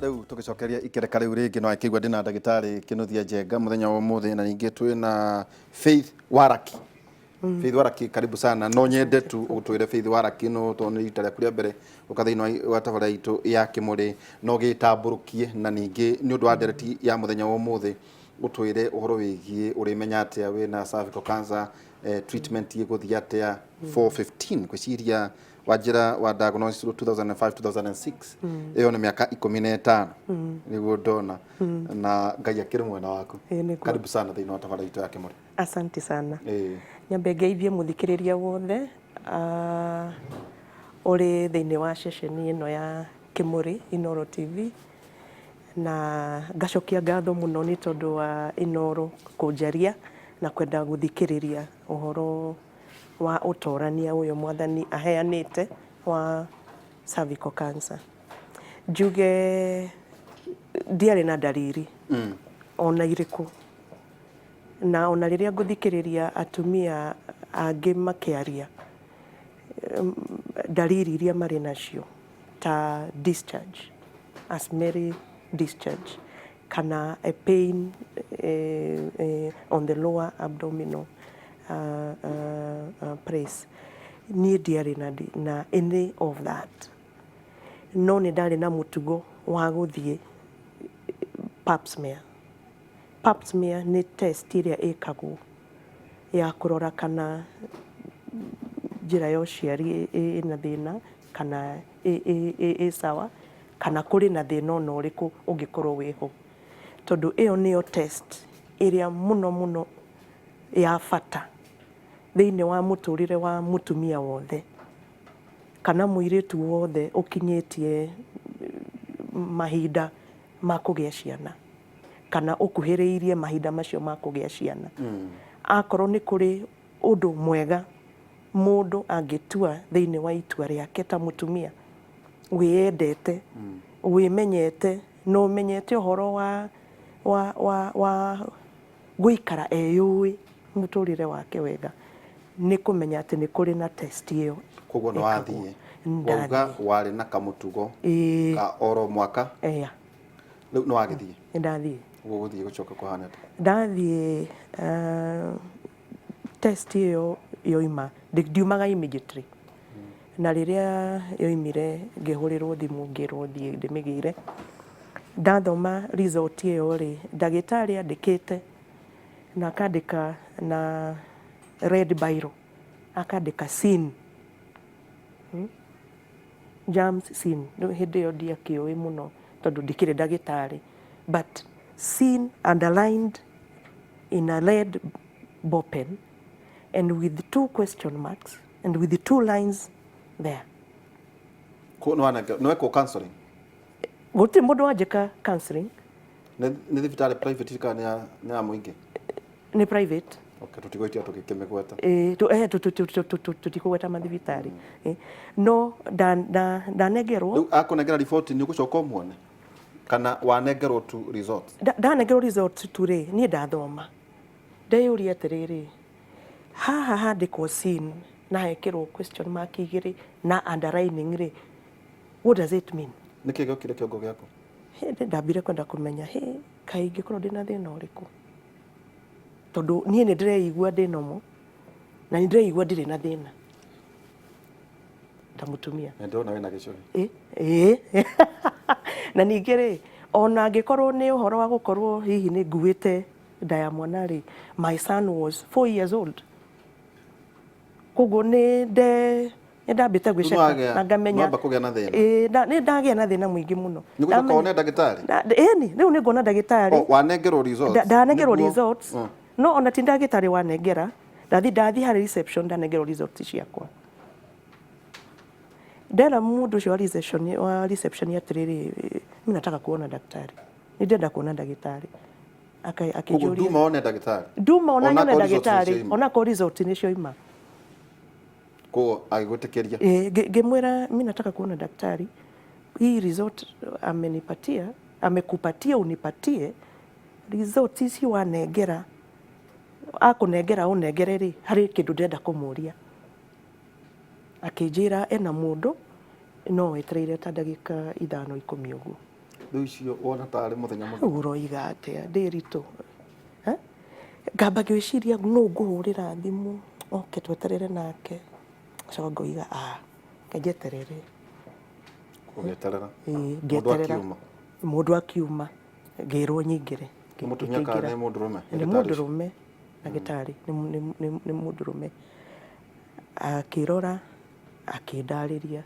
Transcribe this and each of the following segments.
Rĩu tũgĩcokeria ikereka rĩu rĩngĩ, no akĩigua ndĩna ndagĩtarĩ Kĩnuthia Njenga mũthenya wa ũmũthĩ, na ningĩ twĩna Faith Waraki. Faith Waraki, karibu sana. No nyende tu ũtwĩre Faith Waraki no tondũ nĩ rita rĩaku rĩa mbere ũka thĩinĩ wa tabarĩra itũ ya Kĩmũrĩ, no gĩtambũrũkie, na ningĩ nĩ ũndũ wa ndereti ya mũthenya wa ũmũthĩ, ũtwĩre ũhoro wĩgiĩ ũrĩmenya atĩa wĩna cervical cancer, treatment ĩgũthiĩ atĩa 415. Ngwĩciria wanjĩra wa diagnosis 2005 2006, ĩyo nĩ mĩaka 15 nĩguo ndona, na Ngai akĩrĩ mwena waku. Ĩĩ, nĩguo. Karibu sana thĩinĩ wa tabarĩra itũ ya Kĩmũrĩ. Asante sana. Nyambe ngeithie mũthikĩrĩria wothe ũrĩ thĩinĩ wa ceceni ĩno ya Kĩmũrĩ Inooro TV, na ngacokia ngatho mũno nĩ tondũ wa Inooro kũnjaria na kwenda gũthikĩrĩria ũhoro wa ũtorania ũyũ Mwathani aheanĩte wa cervical cancer. Njuge ndiarĩ na ndariri ona irĩkũ, na ona rĩrĩa ngũthikĩrĩria atumia angĩ makĩaria ndariri iria marĩ nacio ta discharge, a smelly discharge, kana a pain on the lower abdominal place, niĩ ndiarĩ na any of that. No nĩ ndarĩ na mũtugo wa gũthiĩ pap smear. Pap smear nĩ test ĩrĩa ĩkagwo ya kũrora kana njĩra ya ũciari ĩna thĩna kana ĩ sawa, kana kũrĩ na thĩna ona ũrĩkũ ũngĩkorwo wĩho, tondũ ĩyo nĩyo test ĩrĩa mũno mũno ya bata thĩinĩ wa mũtũrĩre wa mũtumia wothe kana mũirĩtu wothe ũkinyĩtie mahinda ma kũgĩa ciana kana ũkuhĩrĩirie mahinda macio ma kũgĩa ciana. Akorwo nĩ kũrĩ ũndũ mwega mũndũ angĩtua thĩinĩ wa itua rĩake ta mũtumia wĩyendete, wĩmenyete na ũmenyete ũhoro wa gũikara eyũĩ mũtũrĩre wake wega, nĩ kũmenya atĩ nĩ kũrĩ na test ĩyo. Koguo nĩ ĩkagwo. Wathiĩ wauga Ndathiĩ. Warĩ na kamũtugo Ĩĩ. ka oro mwaka. Eya. Rĩu nĩ wagĩthiĩ? Nĩ ndathiĩ. Ũguo gũthiĩ gũcoka kũhana atĩa? Ndathiĩ, test ĩyo yoima, ndiumaga immediately, na rĩrĩa yoimire ngĩhũrĩrwo thimũ ngĩrwo thiĩ ndĩmĩgĩre. Ndathoma result ĩyo rĩ, ndagĩtarĩ andĩkĩte na akandĩka na red biro, akandĩka seen, Germs seen. Rĩu hĩndĩ ĩyo ndiakĩũĩ mũno tondũ ndikĩrĩ ndagĩtarĩ, but seen underlined in a red ball pen and with two question marks and with two lines there. Nĩ wekwo counseling? Gũtirĩ mũndũ wanjĩka counseling. Nĩ thibitarĩ private kana nĩ ya mũingĩ? Nĩ private. Okay, tũtigũitia tũgĩkĩmĩgweta. Ĩĩ, tũtikũgweta mathibitarĩ. No ndanengerwo. Rĩu akũnengera riboti, nĩ ũgũcoka ũmuone kana wanengerwo tu results? Ndanengerwo results tu rĩ, niĩ ndathoma ndeyũria atĩrĩrĩ, haha handĩkwo seen na hekĩrwo question mark igĩrĩ na underlining rĩ, what does it mean? Nĩ kĩ gĩokire kĩongo gĩaku? Hĩndĩ ndambire kwenda kũmenya, hĩ, kaĩ ingĩkorwo ndĩna thĩna ũrĩkũ, tondũ niĩ nĩ ndĩreigua ndĩ normal na nĩ ndĩreigua ndirĩ na thĩna ta mũtumia. Na ndĩrona wĩna gĩcũrĩ. Ĩ, ĩ. Na ningĩ rĩ, ona angĩkorwo nĩ ũhoro wa gũkorwo hihi nĩ nguĩte nda ya mwana rĩ, my son was 4 years old, koguo nĩ ndambĩte gwĩceka na ngamenya. Nwamba kũgĩa na thĩna. Ĩ, nĩ ndagĩa na thĩna mũingĩ mũno. Nĩ gũcoka wone ndagĩtarĩ? Ĩni, rĩu nĩ nguona ndagĩtarĩ. Oh, wanengerwo results? Ndanengerwo results. No ona ti ndagĩtarĩ wanengera, ndathi harĩ reception, ndanengerwo results ciakwa, ndera mũndũ ũcio wa reception atĩrĩrĩ, "Mimi nataka kuona daktari, nĩ ndĩrenda kuona ndagĩtarĩ." Koguo akĩnjũria nduma one ndagĩtarĩ? Nduma ona nyone Onakorwo results nĩ ndagĩtarĩ cioima. Onakorwo result nĩ cioima. Koguo agĩgwĩtĩkĩria? Ĩ, ngĩmwĩra, "Mi nataka kuona daktari, hii result amenipatia, amekupatia, unipatie result ici wanengera, akũnengera ũnengere rĩ, harĩ kĩndũ ndĩrenda kũmũria." Akĩnjĩra ena mũndũ no wetereire ta ndagĩka 5, 10 ũguo. Rĩu icio wona tarĩ mũthenya mũgima. Rĩu ũroiga atĩa Ndĩritũ? Eh? Ngamba ngĩciria nũ ngũhũrĩra thimũ oke tweterere nake, coka ngoiga ah, reke njeterere. Ũgĩeterera. Ĩĩ, Mũndũ ngĩeterera akiuma. Mũndũ akiuma, ngĩrwo nyingĩre. Nĩ mũtumia kana Ngĩingĩra. nĩ mũndũrũme? Nĩ Ndagĩtarĩ ũcio? mũndũrũme, ndagĩtarĩ nĩ mũndũrũme. Akĩrora, akĩndarĩria.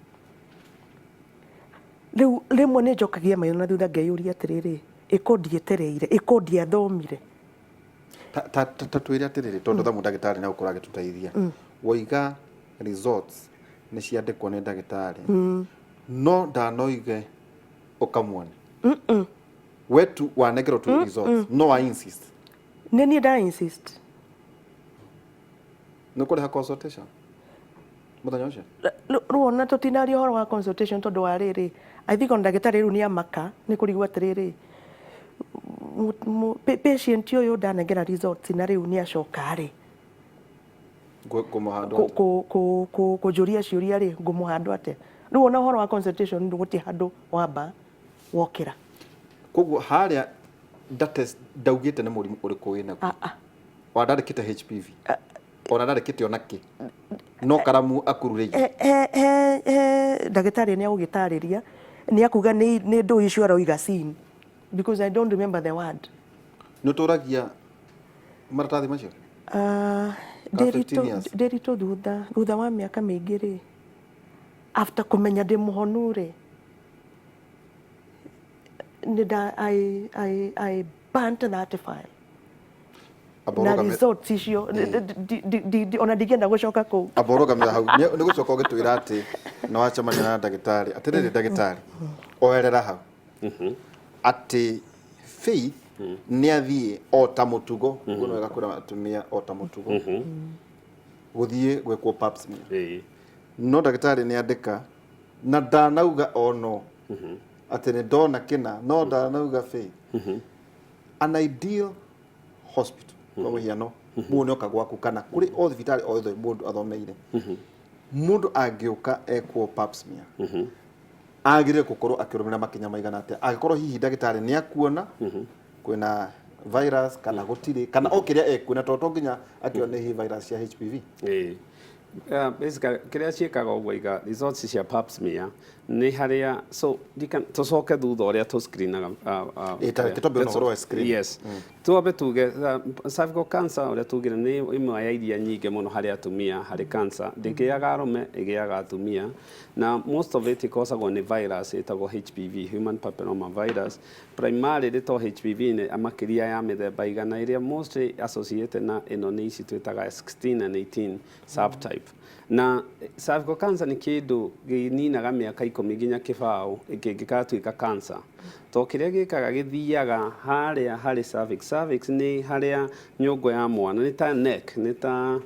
Rĩu rĩmwe nĩ njokagia maitho na thutha ngeyũria atĩrĩrĩ, ĩko ndietereire, ĩko ndiathomire. Ta twĩre atĩrĩrĩ, tondũ thamu ndagĩtarĩ nĩ egũkorwo agĩtũteithia. Woiga results nĩ ciandĩkwo nĩ ndagĩtarĩ, no ndanoige ũkamuone. We tu wanengerwo tu results, no wa insist. Nĩ niĩ nda insist. Nĩ ũkũrĩha consultation mũthenya ũcio? Rĩu ona tũtinaria ũhoro wa consultation tondũ wa rĩrĩ, I think ona ndagĩtarĩ rĩu nĩ amaka nĩ kũrigwo atĩrĩrĩ, patient ũyũ ndanengera results na rĩu nĩ acoka rĩ Ngũmũhandwo atĩa? Kũnjũria ciũria rĩ, ngũmũhandwo atĩa? Rĩu ona ũhoro wa consultation gũtirĩ handũ wamba wokĩra. Koguo harĩa ndaugĩte nĩ mũrimũ ũrĩkũ wĩnaguo? Ah, ah. Ona ndandĩkĩte HPV? Ona ndandĩkĩte ona kĩ? No karamu akururĩirie? He ndagĩtarĩ nĩ agũgĩtarĩria, nĩ akuga nĩ ndũ icio aroiga sin, because I don't remember the word. Nĩ ũtũragia maratathi macio? Ah, Ka Ndĩritũ 15 years. Ndĩritũ thutha wa mĩaka mĩingĩ rĩ, after kũmenya ndĩ mũhonu rĩ, nĩ nda I burnt that file Amba na ũrũgame- results icio ona ndingĩenda gũcoka kũu. Amba ũrũgamĩra hau. Nĩ gũcoka ũgĩtwĩra atĩ nĩ wacemania na ndagĩtarĩ. Atĩrĩrĩ ndagĩtarĩ, oerera hau atĩ Faith nĩ athiĩ o ta mũtugo, ũguo nĩ wega kwĩra atumia o ta mũtugo gũthiĩ gwĩkwo pap smear, no ndagĩtarĩ nĩ andĩka na ndanauga ono atĩ nĩ ndona kĩna, no ndanauga Faith an ideal hospital, kwa mũhiano mũndũ nĩoka gwaku kana kũrĩ o thibitarĩ o yothe mũndũ athomeire, mũndũ angĩũka ekwo pap smear agĩrĩire gũkorwo akĩrũmĩrĩra makinya maigana atĩa, angĩkorwo hihi ndagĩtarĩ nĩ akuona kwĩna virus kana gũtirĩ, kana o kĩrĩa ekuona, tondũ to nginya akĩone hihi virus cia HPV? Ĩĩ. Basically kĩrĩa ciĩkaga ũguo iga results cia pap smear nĩ harĩa, so tũcoke thutha ũrĩa tũ screenaga. Ĩĩ, ta reke twambe na ũhoro wa screen. Yes, twambe tuge cervical cancer, ũrĩa tugire, nĩ ĩmwe ya iria nyingĩ mũno harĩ atumia. Harĩ cancer ndĩgĩaga arũme, ĩgĩaga atumia, na most of it ĩkosagwo nĩ virus ĩtagwo HPV, human papilloma virus primarily, to HPV nĩ makĩria ya mĩthemba 100. Ĩrĩa mostly associated na ĩno nĩ ici twĩtaga 16 and 18 subtype. Na cervical cancer nĩ kĩndũ gĩninaga mĩaka 10 nginya 20 kĩngĩgatuĩka cancer, to kĩrĩa gĩkaga gĩthiaga harĩa harĩ cervix. Cervix nĩ harĩa nyũngũ ya mwana, nĩ ta neck, nĩ ta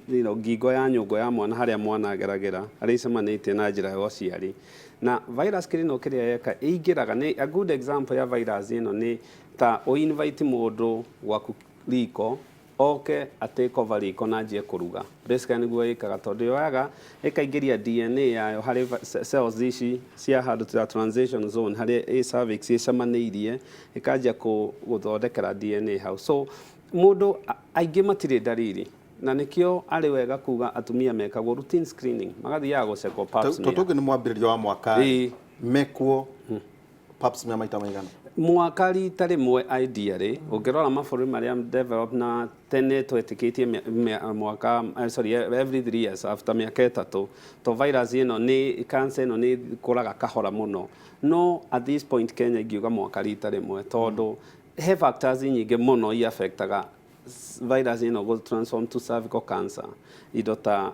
ngingo ya nyũngũ ya mwana, harĩa mwana ageragĩra, harĩa icemanĩtie na njĩra ya ũciari. Na virus kĩrĩ no kĩrĩa yeka ĩingĩraga, nĩ a good example ya virus ĩno nĩ ta ũ invite mũndũ gwaku riko oke atake over riko na anjie kũruga. Basically nĩguo ĩkaga, tondũ yoyaga ĩkaingĩria DNA yayo harĩ cells ici cia handũ ta transition zone, harĩa ĩ cervix ĩcemanĩirie, ĩkanjia gũthondekera DNA hau. So mũndũ aingĩ matirĩ ndariri, na nĩkĩo arĩ wega kuga atumia mekagwo routine screening, magathiaga gũcekwo pap smear. Tondũ nĩ mwambĩrĩrio wa mwaka, mekwo pap smear maita maigana? Mwaka rita rĩmwe ideally. Ũngĩrora mabũrũri marĩa develop na tene twetĩkĩtie mwaka, sorry, every 3 years, after mĩaka 3, to virus ĩno nĩ cancer ĩno nĩ ĩkũraga kahora mũno. No at this point Kenya ingiuga mwaka rita rĩmwe, tondũ he factors nyingĩ mũno i affectaga virus ĩno gũ transform to cervical cancer, indo ta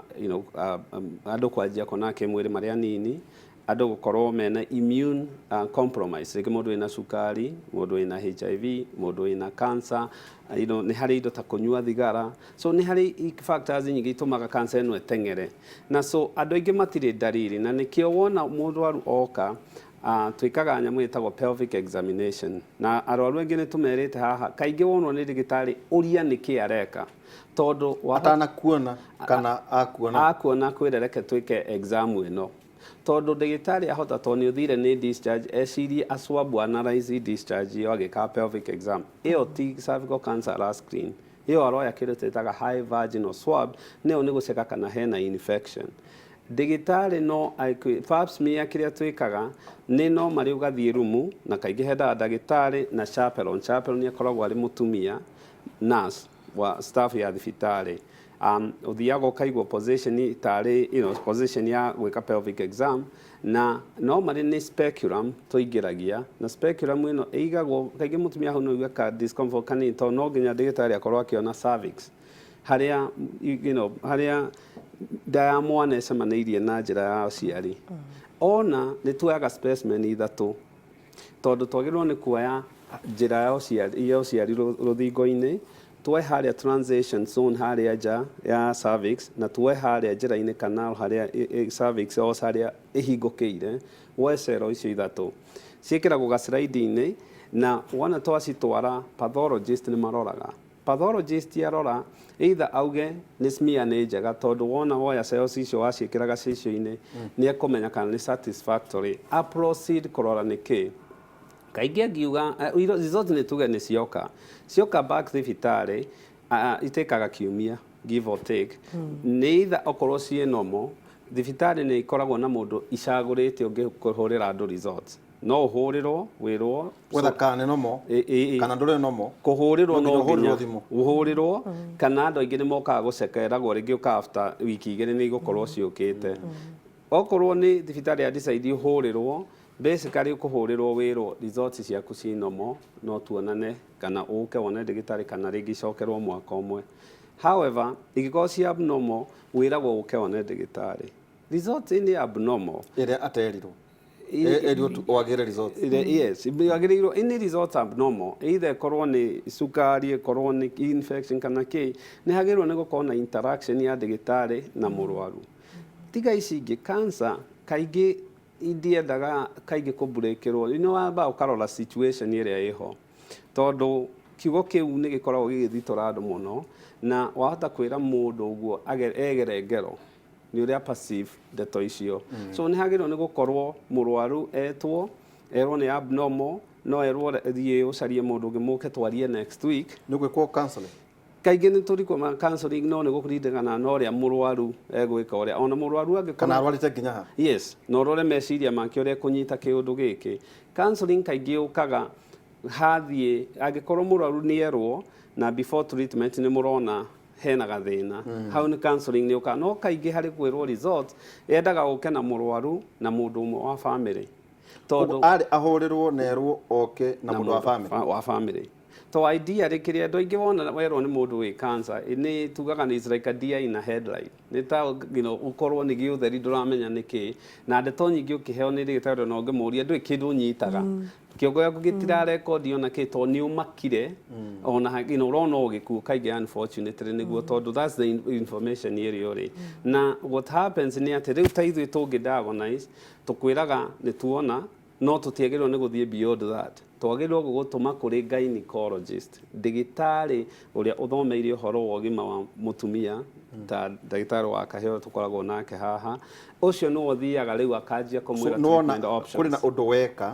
andũ kwanjia kuona kĩmwĩrĩ marĩ anini, andũ gũkorwo mena immune compromise, rĩngĩ mũndũ wĩna cukari, mũndũ wĩna HIV, mũndũ wĩna cancer, nĩ harĩ indo ta kũnyua thigara. So nĩ harĩ factors nyingĩ itũmaga cancer ĩno ĩteng'ere. Na so andũ aingĩ matirĩ ndariri, na nĩkĩo wona mũrwaru oka, twĩkaga nyamũ ĩtagwo pelvic examination. Na arwaru aingĩ nĩ tũmerĩte haha, kaingĩ wonwo nĩ ndagĩtarĩ, ũria nĩkĩ areka, tondũ Atanakuona kana akuona? Akuona, kwĩre reke twĩke exam ĩno. Tondũ ndagĩtarĩ ahota, tondũ nĩ ũthire nĩ discharge, ecirie aswab analyze discharge ĩyo agĩka pelvic exam. Ĩyo ti cervical cancer ara screen, ĩyo aroya kĩndũ twĩtaga high vaginal swab, nĩyo nĩ gũceka kana hena infection. Ndagĩtarĩ no pap smear, kĩrĩa twĩkaga nĩ no marĩ ũgathiĩ rumu, na kaingĩ hendaga ndagĩtarĩ na chaperone. Chaperone akoragwo arĩ mũtumia nurse wa staff ya thibitarĩ. Ũthiaga ũkaigwo position tarĩ position ya gwĩka pelvic exam, na no marĩ nĩ speculum tũingĩragia, na speculum ĩno ĩigagwo kaingĩ mũtumia hau no igue ka discomfort kanini, tondũ no nginya ndagĩtarĩ akorwo akĩona cervix harĩa harĩa nda ya mwana ĩcemanĩirie na njĩra ya ũciari. Ona nĩ tuoyaga specimen ithatũ, tondũ twagĩrĩirwo nĩ kuoya njĩra ya ũciari rũthingo-inĩ, tuoe harĩa transition zone harĩa nja ya cervix, na tuoe harĩa njĩra-inĩ canal harĩa cervix o harĩa ĩhingũkĩire. Woe cero icio ithatũ, ciĩkĩragwo gaslide-inĩ, na wona twacitwara pathologist, nĩ maroraga. Pathologist arora, either auge nĩ smear nĩ njega, tondũ wona woya cells icio waciĩkĩra gacicio-inĩ, nĩ ekũmenya kana nĩ satisfactory, a proceed kũrora nĩ kĩ. Kaingĩ angiuga result nĩ tuge nĩ cioka, cioka back thibitarĩ, itĩkaga kiumia, give or take. Nĩ either okorwo ciĩ normal, thibitarĩ nĩ ikoragwo na mũndũ icagũrĩte ũngĩkũhũrĩra andũ results. No ũhũrĩrwo wĩrwo. Wetha kana nĩ normal Ĩ. kana ndũrĩ normal. Kũhũrĩrwo. No No nginya ũhũrĩrwo nginya thimũ. Ũhũrĩrwo, kana andũ aingĩ nĩ mokaga gũcekeragwo rĩngĩ ũka after wiki 2 nĩ igũkorwo ciũkĩte. Okorwo nĩ thibitarĩ ya decide ũhũrĩrwo, basically ũkũhũrĩrwo wĩrwo results ciaku ci normal, no tuonane kana ũke wone ndagĩtarĩ, kana rĩngĩ icokerwo mwaka ũmwe. However, ingĩkorwo ci abnormal, wĩragwo ũke wone ndagĩtarĩ results nĩ abnormal. Ĩrĩa aterirwo, erirwo tu wagĩre results. Yes, wagĩrĩirwo any results abnormal, either ĩkorwo nĩ cukari, ĩkorwo nĩ infection kana kĩ, nĩ hagĩrĩirwo nĩ gũkorwo na interaction ya ndagĩtarĩ na mũrwaru. Tiga ici ingĩ, cancer kaingĩ ndiendaga kaingĩ kũbreakĩrwo, nĩ wamba ũkarora situation ĩrĩa ĩho, tondũ kiugo kĩu nĩ gĩkoragwo gĩgĩthitora andũ mũno, na wahota kwĩra mũndũ ũguo egere ngero nĩ ũrĩa perceive ndeto icio. So nĩ hagĩrĩirwo nĩ gũkorwo mũrwaru etwo, erwo nĩ abnormal, no erwo thiĩ ũcarie mũndũ ũngĩ mũke twarie next week. Nĩ gwĩkwo counseling? Kaingĩ nĩ tũrikwo ma counseling, no nĩ gũkũringana na ũrĩa mũrwaru egwĩka, ũrĩa ona mũrwaru kana angĩkorwo arwarĩte nginya ha. Yes, na ũrore meciria make ũrĩa ekũnyita kĩũndũ gĩkĩ. Counseling kaingĩ yũkaga hathiĩ angĩkorwo mũrwaru nĩ erwo na before treatment nĩ mũrona hena gathĩna hau, nĩ counseling nĩ ũkaga. No kaingĩ harĩ kwĩrwo result yendaga ũke na mũrwaru na mũndũ ũmwe wa family, tondũ arĩ ahũrĩrwo na erwo oke na mũndũ wa family. Wa family to idea rĩ, kĩrĩa andũ aingĩ wona werwo nĩ mũndũ wĩ cancer, nĩ tugaga nĩ is like a deer in a headlight, nĩ ta ũkorwo nĩ gĩũtheri ndũramenya nĩ kĩ, na ndeto nyingĩ ũkĩheo nĩ ndagĩtarĩ, ona ũngĩmũria ndũrĩ kĩndũ ũnyitaga, kĩongo gĩaku gĩtirarekondi ona kĩ, tondũ nĩ ũmakire ona ũrona o gĩkuũ kaingĩ, unfortunately, nĩguo, tondũ that's the information ĩrĩa ũrĩ na. What happens nĩ atĩ rĩu ta ithuĩ tũngĩ diagnose, tũkwĩraga nĩ tuona, no tũtiagĩrĩirwo nĩ gũthiĩ beyond that. Twagĩrĩirwo gũgũtũma kũrĩ gynecologist, ndagĩtarĩ ũrĩa ũthomeire ũhoro wa ũgima wa mũtumia, ta ndagĩtarĩ wa kahĩo tũkoragwo nake haha. Ũcio nĩwe ũthiaga rĩu akanjia So kũmwĩra nĩwona treatment options. Kũrĩ na ũndũ weka.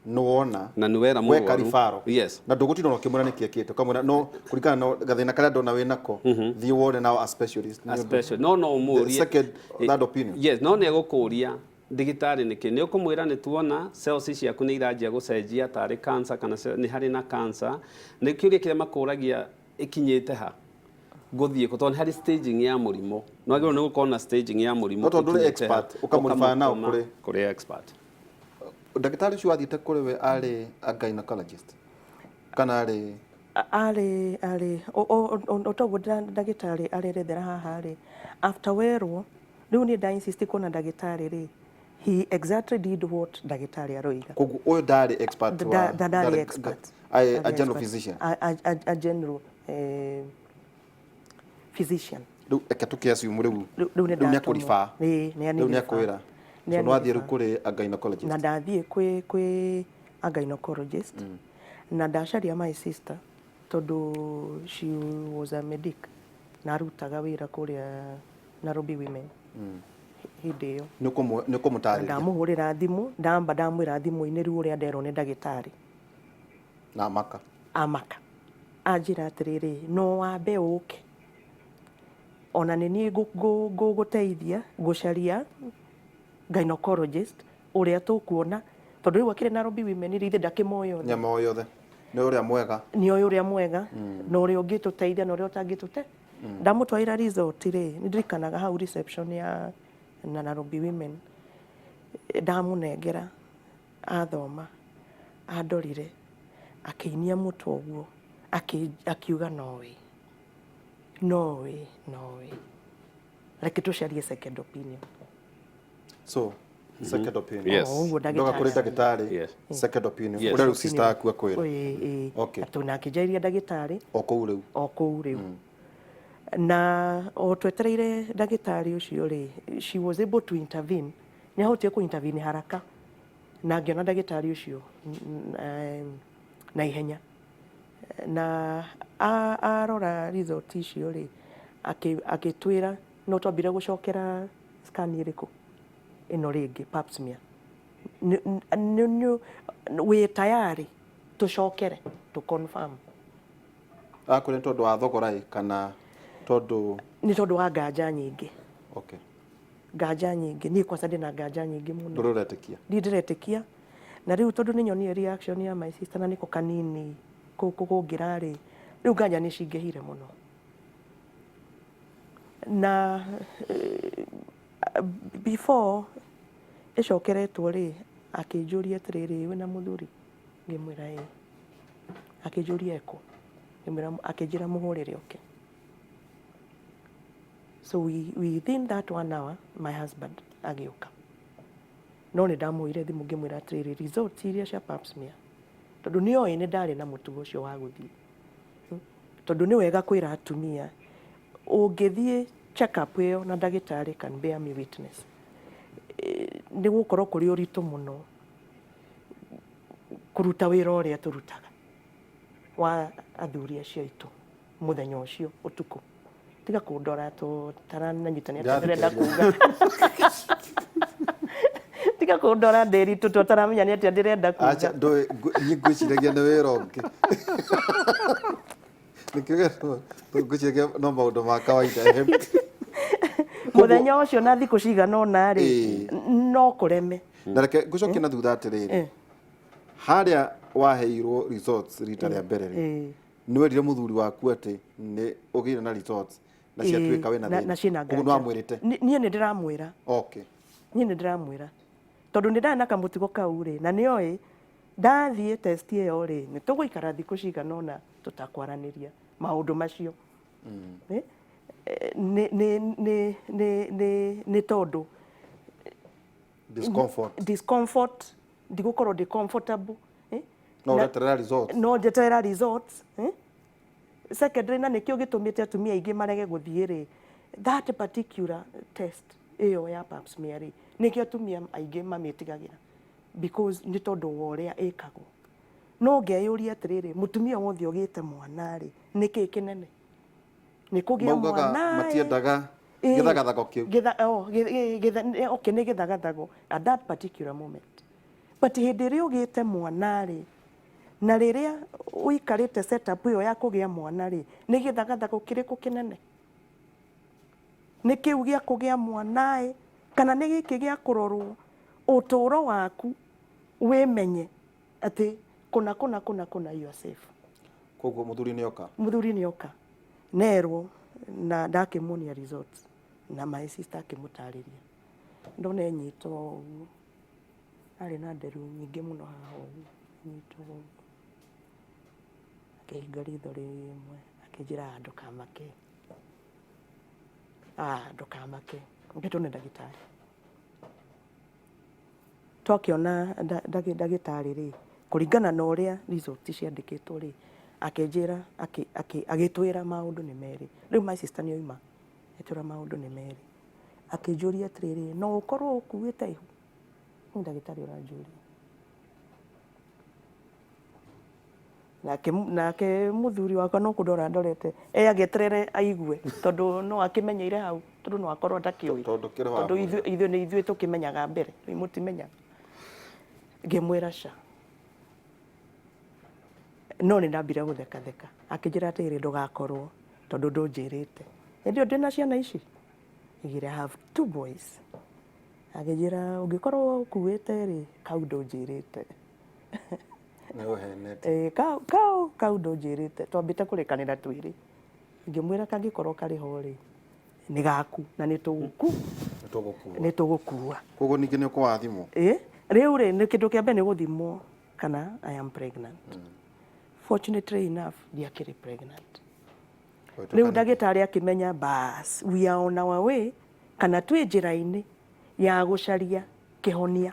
Nĩwona Na nĩ wera weka mũrwaru. Referral. Na ndũgũtinda ona ũkĩmwĩra nĩkĩ ekĩte, ũkamwĩra no kũringana na gathĩna karĩa ndona wĩ nako, thiĩ wone nao a specialist. A special no ũmũrie. Second, third opinion. Yes, no nĩ egũkũria ndagĩtarĩ nĩkĩ, nĩ ũkũmwĩra nĩ tuona cells ciaku nĩ iranjia gũcenjia tarĩ cancer, kana nĩ harĩ na cancer. Nĩ kĩũria kĩrĩa makũragia, ĩkinyĩte ha, ngũthiĩ kũ, tondũ nĩ harĩ staging ya mũrimũ, no wagĩrĩirwo nĩ gũkorwo na staging ya mũrimũ. No tondũ ndũrĩ ĩkinyĩte ha, expert, ũkamũrefer nao ũkamũtũma kũrĩ kũrĩ expert. Ndagĩtarĩ ũcio wathiĩte kũrĩ we arĩ a gynecologist kana arĩ? Arĩ o toguo ndagĩtarĩ arerethera haha rĩ, after werwo rĩu niĩ nda insist kuona ndagĩtarĩ rĩ, he exactly did what ndagĩtarĩ aroiga. Koguo ũyũ ndarĩ expert wa Ndarĩ expert. A Ndarĩ general expert. physician. A general physician. Rĩu eke tũkĩ-assume rĩu Rĩu nĩ rĩu nĩ ndatũmwo. akũriba. Ĩĩ, nĩ Rĩu nĩ anĩ-refer. akwĩra. Nĩ So nĩ wathiĩ rĩu anĩ-refer. kũrĩ a gynecologist. Na ndathiĩ kwĩ a gynecologist, na ndacaria my sister, tondũ she was a medic na arutaga wĩra kũrĩa Nairobi Women. Hĩndĩ ĩyo Nĩ ũkũmũtarĩria. Ndamũhũrĩra thimũ, ndamba ndamwĩra thimũ-inĩ rĩu ũrĩa nderwo nĩ ndagĩtarĩ. Na maka. Amaka anjĩra atĩrĩrĩ, no wambe ũke ona nĩ niĩ ngũgũteithia gũcaria gynecologist ũrĩa tũkuona, tondũ rĩu akĩrĩ Nairobi Women rĩ, ithe ndakĩmoĩ othe. Nyama o yothe. Nĩ ũrĩa mwega. Nĩ oĩ ũrĩa mwega na ũrĩa ũngĩtũteithia na ũrĩa ũtangĩtũte. Ndamũtwarĩra result rĩ, nĩ ndirikanaga hau reception ya na Nairobi Women, ndamũnengera, athoma, andorire, akĩinia mũtwe ũguo, akiuga, "No way, no way, no way, reke tũcarie second opinion." So, second opinion. Yes. O ũguo. Ndoga kũrĩ ndagĩtarĩ. Ndagĩtarĩ. Second opinion. Yes. Ũrĩa rĩu sister aku akwĩra. Ĩĩ, ĩĩ. Okay. Na akĩnjarĩria ndagĩtarĩ. O kũu rĩu. O kũu rĩu, na o twetereire ndagĩtarĩ ũcio rĩ, she was able to intervene, nĩ ahotire kũ intervene haraka na ngĩona ndagĩtarĩ ũcio na ihenya, na arora result icio rĩ, agĩtwĩra no twambire gũcokera scan ĩrĩkũ ĩno rĩngĩ, pap smear. Wĩ tayari tũcokere tũ confirm? Akwĩra nĩ tondũ wa thogora ĩ, kana tondũ? Nĩ tondũ wa nganja nyingĩ. Nganja nyingĩ. Niĩ kwanza ndĩna nganja nyingĩ mũno. Ndũrĩ ũretĩkia. Ndiĩ ndĩretĩkia, na rĩu tondũ nĩ nyonire reaction ya my sister na nĩko kanini kũngĩra rĩ, rĩu nganja nĩ cingĩhire mũno. Na before ĩcokeretwo rĩ, akĩnjũria atĩrĩrĩ, "Wĩna mũthuri?" Ngĩmwĩra ĩĩ. Akĩnjũria ekũ, ngĩmwĩra, akĩnjĩra mũhũrĩre oke. So within that one hour my husband agĩũka, no nĩ ndamũire thimũ ngĩmwĩra atĩrĩrĩ, results iria cia pap smear, tondũ nĩ oĩ nĩ ndarĩ na mũtugo ũcio wa gũthiĩ. Tondũ nĩ wega kwĩra atumia, ũngĩthiĩ check up ĩyo, na ndagĩtarĩ can bear me witness, nĩ gũkorwo kũrĩ ũritũ mũno kũruta wĩra ũrĩa tũrutaga wa athuri acio aitũ mũthenya ũcio ũtukũ. Tiga kũndora tũtarananyitania atĩa ndĩrenda kuga. Tiga kũndora ndĩritũ tũtaramenya nĩ atĩa ndĩrenda kuga. Acha, ndũĩ niĩ ngwĩciragia nĩ wĩra ũngĩ. Nĩkĩo ngwĩciragia no maũndũ ma kawaida. Mũthenya ũcio na thikũ cigana ũna rĩ, no kũreme. Na reke ngũcokie na thutha atĩrĩrĩ, harĩa waheirwo results rita rĩa mbere rĩ, nĩ werire mũthuri waku atĩ nĩ ũgĩire na results na ciatuĩka wĩna na thĩna? Na ciĩna Ũguo nĩ nganja. wamwĩrĩte? Niĩ nĩ ndĩramwĩra. Niĩ nĩ ndĩramwĩra tondũ nĩ ndarĩ na kamũtugo kau rĩ, na nĩ oĩ ndathiĩ test ĩyo rĩ, nĩ tũgũikara thikũ cigana ũna tũtakwaranĩria maũndũ macio. Eh, eh, nĩ nĩ nĩ nĩ nĩ nĩ tondũ Discomfort. Discomfort, ndigũkorwo ndĩ comfortable, eh? No ũreterera results. No njeterera results, eh? Secondary, na nĩkĩo gĩtũmĩte atumia aingĩ marege gũthiĩ rĩ, that particular test ĩyo ya pap smear rĩ, nĩkĩo atumia aingĩ mamĩtigagĩra, because nĩ tondũ wa ũrĩa ĩkagwo. No ngeyũria atĩrĩrĩ, mũtumia wothe ũgĩte mwana rĩ, nĩkĩ kĩnene nĩ kũgĩa Maugaga mwana ĩ? matiendaga gĩthagathago kĩu. Oh, okay, nĩ gĩthagathago at that particular moment, but hĩndĩ ĩrĩa ũgĩte mwana rĩ, na rĩrĩa ũikarĩte setup ĩyo ya kũgĩa mwana rĩ, nĩ gĩthagathago kĩrĩkũ kĩnene? Nĩ kĩu gĩa kũgĩa mwana ĩ, kana nĩ gĩkĩ gĩa kũrorwo ũtũũro waku, wĩmenye atĩ kũna kũna kũna kũna you are safe? Koguo mũthuri nĩ oka. Mũthuri nĩ oka, nerwo na ndakĩmuonia results, na my sister akĩmũtarĩria. Ndona enyita ũguo, arĩ na nderu nyingĩ mũno haha ũguo, enyita ũguo, akĩhinga ritho rĩmwe, akĩnjĩra, "Ah, ndũkamake, ah, ndũkamake, reke tuone ndagĩtarĩ." Twakĩona ndagĩtarĩ rĩ, kũringana na ũrĩa results ciandĩkĩtwo rĩ, akĩnjĩra, agĩtwĩra maũndũ nĩ merĩ. Rĩu my sister nĩ oima, agĩtwĩra maũndũ nĩ merĩ. Akĩnjũria atĩrĩrĩ, "No ũkorwo ũkuĩte ihu?" Nĩ ndagĩtarĩ ũranjũria. Nake mũthuri wakwa no kũndora ndorete e agĩeterere aigue, tondũ no akĩmenyeire hau. Tondũ no akorwo ndakĩũĩ. Tondũ kĩrĩ wa Tondũ mwĩrĩ. ithuĩ nĩ ithuĩ tũkĩmenyaga mbere, inyuĩ mũtimenyaga. Ngĩmwĩra ca. No nĩ ndambire gũthekatheka. Akĩnjĩra atĩrĩrĩ, ndũgakorwo tondũ ndũnjĩrĩte. Hĩndĩ ĩyo ndĩna ciana ici igĩrĩ, I have two boys. Akĩnjĩra ũngĩkorwo ũkuĩte rĩ, kau ndũnjĩrĩte. Nĩ ũhenete. Ĩĩ, kau kau kau ndũnjĩrĩte. Twambĩte kũrĩkanĩra twĩrĩ. Ngĩmwĩra kangĩkorwo karĩ ho rĩ, nĩ gaku na nĩ tũgũku Nĩ tũgũkua. Nĩ tũgũkua. Koguo ningĩ nĩ ũkũwathimwo. Ĩĩ, rĩu rĩ, nĩ kĩndũ kĩa mbere nĩ gũthimwo kana I am pregnant. Fortunately enough, ndiakĩrĩ pregnant. Rĩu ndagĩtarĩ akĩmenya bas, we are on our way, kana twĩ njĩra-inĩ ya gũcaria kĩhonia.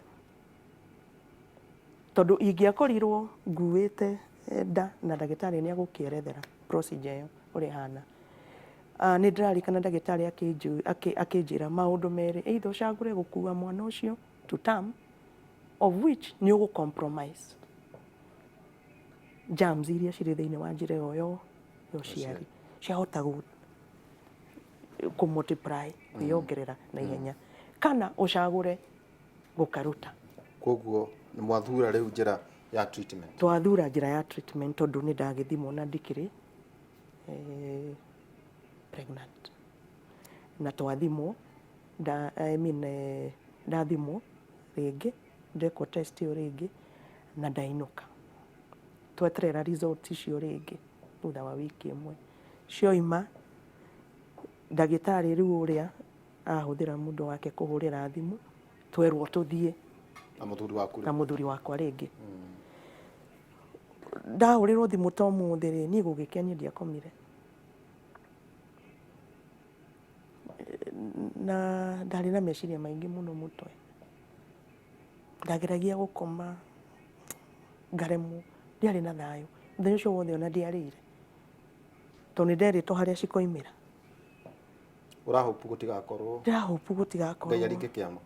Tondũ ingĩakorirwo nguĩte nda na ndagĩtarĩ nĩ agũkĩerethera procedure ĩyo ũrĩa ĩhana. Nĩ ndĩraririkana ndagĩtarĩ akĩnjĩra maũndũ merĩ, either ũcagũre gũkua mwana ũcio to term, of which nĩ ũgũ compromise germs iria cirĩ thĩinĩ wa njĩra ĩyo ya ũciari, ciahota kũ multiply, kwĩyongerera na ihenya, kana ũcagũre gũkaruta. Koguo nĩ mwathura rĩu njĩra ya treatment. Twathura njĩra ya treatment tondũ nĩ ndagĩthimwo na ndikĩrĩ pregnant. Na twathimwo, I mean, ndathimwo rĩngĩ, ndekwo test ĩyo rĩngĩ na ndainũka. Tweterera results icio rĩngĩ thutha wa wiki ĩmwe. Cioima, ndagĩtarĩ rĩu ũrĩa ahũthĩra mũndũ wake kũhũrĩra thimũ, twerwo tũthiĩ. Na mũthuri waku? Na mũthuri wakwa rĩngĩ. Ndahũrĩrwo thimũ ta ũmũthĩ rĩ, niĩ gũgĩkĩa niĩ ndiakomire. Na ndarĩ na meciria maingĩ mũno mũtwe. Ndageragia gũkoma ngaremwo, ndiarĩ na thayũ. Mũthenya ũcio wothe ona ndiarĩire. Tondũ nĩ nderĩtwo harĩa cikoimĩra. Ũrahopu gũtigakorwo. Ndĩrahopu gũtigakorwo. Ngai aringe kĩama.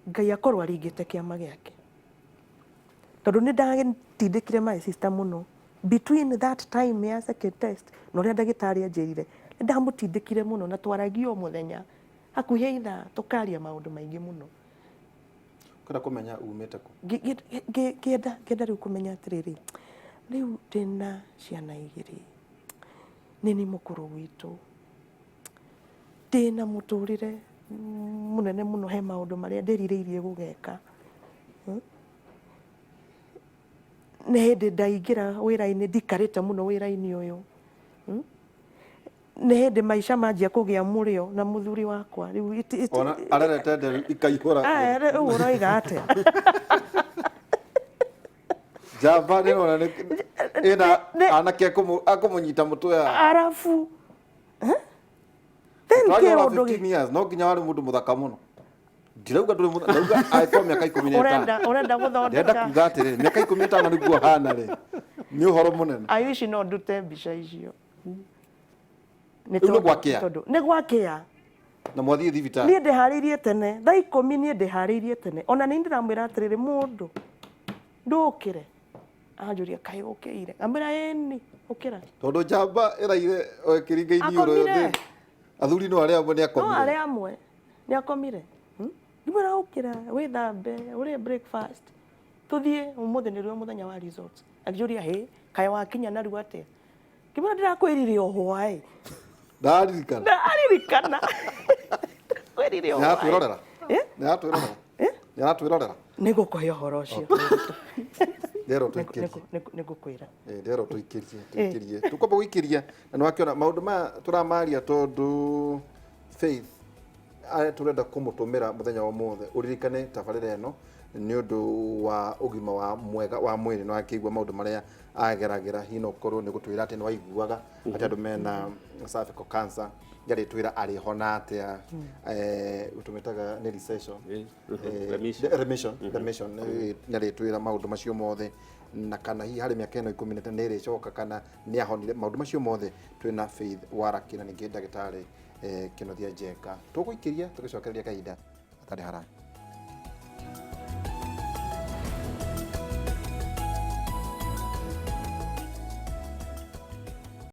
Ngai akorwo aringĩte kĩama gĩake. Tondũ nĩ ndatindĩkire my sister mũno. Between that time ya second test na ũrĩa ndagĩtarĩ anjĩrire, nĩ ndamũtindĩkire mũno na twaragia o mũthenya hakuhĩ ithaa, tũkaria maũndũ maingĩ mũno. Ũkenda kũmenya umĩte kũ? Ngĩenda rĩu kũmenya atĩrĩrĩ, rĩu ndĩna ciana igĩrĩ, nĩ niĩ mũkũrũ gwitũ, ndĩna mũtũrĩre mũnene mũno, he maũndũ marĩa ndĩrirĩirie gũgeka. Nĩ hĩndĩ ndaingĩra wĩra-inĩ, ndikarĩte mũno wĩra-inĩ ũyũ. Nĩ hĩndĩ maica manjia kũgĩa mũrĩo na mũthuri wakwa. Rĩu Ona arerete nderu ikaihũra. Rĩu ũroiga atĩa? Njamba nĩrona ĩna anake akũmũnyita mũtwe haha. Arabu. Then Twagĩa wa kĩũndũ 15 years no nginya warĩ mũndũ mũthaka mũno. Ndirauga ndũrĩ mũthaka, ndauga angĩkorwo mĩaka 15. Ũrenda Ndĩrenda gũthondeka. kuga atĩrĩrĩ, mĩaka 15 nĩguo hana rĩ, nĩ ũhoro mũnene. I wish no ndute mbica icio. Nĩ Rĩu nĩ gwakĩa? Tondũ nĩ gwakĩa. Na mwathiĩ thibitarĩ? Niĩ ndĩharĩirie tene, thaa 10 niĩ ndĩharĩirie tene. Ona nĩ ndĩramwĩra atĩrĩrĩ, mũndũ ndũkĩre. Anjũria kaĩ ũkĩire? Ngamwĩra ĩni, ũkĩra. Tondũ njamba ĩraire o ĩkĩringa iniũrũ Akomire. thĩ. Athuri no arĩa amwe nĩ No akomire. arĩa amwe nĩ akomire. Ngĩmwĩra ũkĩra, wĩthambe, ũrĩe breakfast. Tũthiĩ ũmũthĩ nĩrĩo mũthenya wa results. Akĩnjũria hĩ, kaĩ wakinya narua atĩa? Ngĩmwĩra ndĩrakwĩrire o hwaĩ. Ndaririkana. Ndaririkana. Ndĩrakwĩrire o Nĩ hwaĩ. aratwĩrorera? Eh? Nĩ aratwĩrorera? Nĩ aratwĩrorera? Nĩ ngũkũhe ũhoro ũcio. Ndĩrerwo tũikĩrie. Nĩ ngũkwĩra. Ndĩrerwo tũikĩrie, tũikĩrie. Tũkwamba gũikĩria na nĩ wakĩona maũndũ maya tũramaria tondũ Faith tũrenda kũmũtũmĩra mũthenya wa ũmũthĩ ũririkane tabarĩra ĩno nĩ ũndũ wa ũgima wa mwega wa mwĩrĩ. Nĩ wakĩigua maũndũ marĩa ageragĩra, hihi no ũkorwo nĩ gũtwĩra atĩ nĩ waiguaga atĩ andũ mena cervical cancer, njarĩtwĩra arĩhona atĩa, tũmĩtaga nĩ recession. Remission. Remission, remission, nĩarĩtwĩra maũndũ macio mothe, na kana hihi harĩ mĩaka ĩno 15 nĩ ĩrĩcoka kana nĩ ahonire, maũndũ macio mothe twĩna Faith Waraki na ningĩ ndagĩtarĩ Kĩnuthia Njenga. Tũgũikĩria tũgĩcokereria kahinda gatarĩ haraya.